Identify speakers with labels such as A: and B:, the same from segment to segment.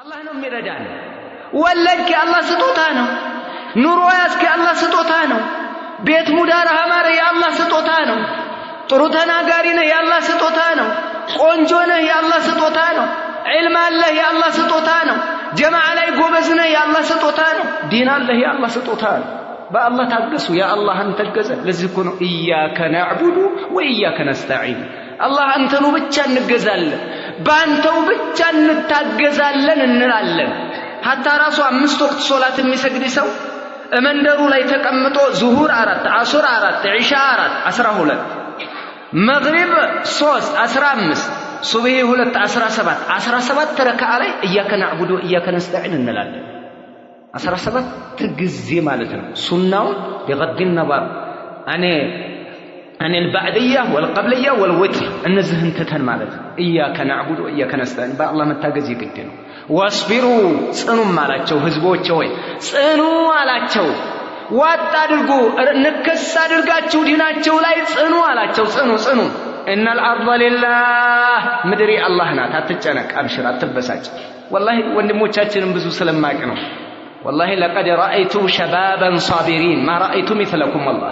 A: አላህ ነው የሚረዳን። ወለድክ የአላህ ስጦታ ነው። ኑሮ ያዝክ የአላህ ስጦታ ነው። ቤት ሙዳርህ አማረ የአላህ ስጦታ ነው። ጥሩ ተናጋሪ ነህ የአላህ ስጦታ ነው። ቆንጆ ነህ የአላህ ስጦታ ነው። ዒልም አለህ የአላህ ስጦታ ነው። ጀማዓ ላይ ጎበዝ ነህ የአላህ ስጦታ ነው። ዲን አለህ የአላህ ስጦታ ነው። በአላህ ታገሱ፣ የአላህን ተገዘ። ለዚህ እኮ ነው إياك نعبد وإياك نستعين። አላህ አንተኑ ብቻ እንገዛለን፣ በአንተው ብቻ እንታገዛለን እንላለን። حتى ራሱ አምስት ወቅት ሶላት የሚሰግድ ሰው መንደሩ ላይ ተቀምጦ ዙሁር አራት፣ አሱር አራት፣ ዒሻ አራት፣ 12፣ መግሪብ 3፣ 15፣ ሱብሂ 2፣ 17፣ 17 ረክዓ ላይ إياك نعبد وإياك نستعين እንላለን። 17 ጊዜ ማለት ነው። ሱናውን بغض النظر عن البعدية والقبلية والوتر እነዚህን ትተን ማለት ነው። إياك نعبد وإياك نستعين በአላህ መታገዝ የግድ ነው። واصبروا ጽኑም አላቸው። ህዝቦች ሆይ ጽኑ አላቸው። ዋጥ አድርጉ፣ ንክስ አድርጋችሁ ዲናቸው ላይ ጽኑ አላቸው። ጽኑ ጽኑ። إن الأرض لله ምድር የአላህ ናት። አትጨነቅ፣ አብሽር፣ አትበሳጭ። والله ወንድሞቻችንን ብዙ ስለማቅ ነው። والله لقد رأيت شبابا صابرين ما رأيت مثلكم والله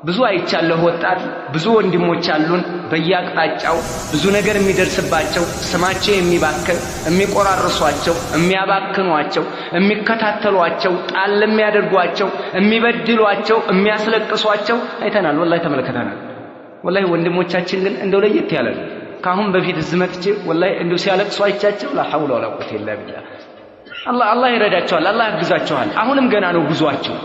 A: ብዙ አይቻለሁ። ወጣት ብዙ ወንድሞች አሉን በየአቅጣጫው ብዙ ነገር የሚደርስባቸው፣ ስማቸው የሚባክን፣ የሚቆራርሷቸው፣ የሚያባክኗቸው፣ የሚከታተሏቸው፣ ጣል የሚያደርጓቸው፣ የሚበድሏቸው፣ የሚያስለቅሷቸው አይተናል። والله ተመልክተናል። والله ወንድሞቻችን ግን እንደው ለየት ያለ ነው። ከአሁን በፊት እዚህ መጥቼ والله እንደው ሲያለቅሱ አይቻቸው لا حول ولا قوة إلا بالله። አላህ አላህ ይረዳቸዋል። አላህ ያግዛቸዋል። አሁንም ገና ነው ጉዟቸው።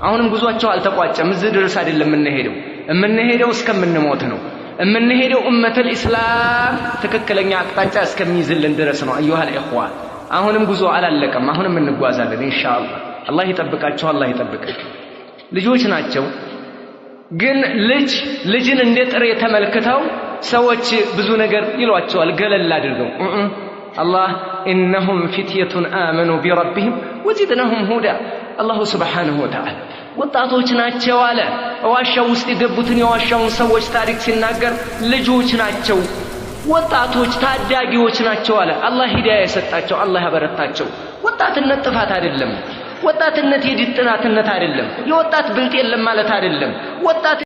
A: አሁንም ጉዟቸው አልተቋጨም። እዚህ ድረስ አይደለም የምንሄደው። የምንሄደው እስከምንሞት ነው። የምንሄደው أمة الإسلام ትክክለኛ አቅጣጫ እስከሚይዝልን ድረስ ነው። أيها الإخوة አሁንም ጉዞ አላለቀም። አሁንም እንጓዛለን ኢንሻአላህ። አላህ ይጠብቃቸው። አላህ ይጠብቀን። ልጆች ናቸው፣ ግን ልጅ ልጅን እንደ ጥሬ ተመልክተው ሰዎች ብዙ ነገር ይሏቸዋል፣ ገለል አድርገው። አላህ إنهم فتية آمنوا بربهم وزدناهم هدى። الله سبحانه وتعالى ወጣቶች ናቸው አለ። ዋሻው ውስጥ የገቡትን የዋሻውን ሰዎች ታሪክ ሲናገር ልጆች ናቸው፣ ወጣቶች ታዳጊዎች ናቸው አለ። አላህ ሂዳያ የሰጣቸው፣ አላህ ያበረታቸው። ወጣትነት ጥፋት አይደለም። ወጣትነት የዲጥናትነት አይደለም። የወጣት ብልጥ የለም ማለት አይደለም። ወጣት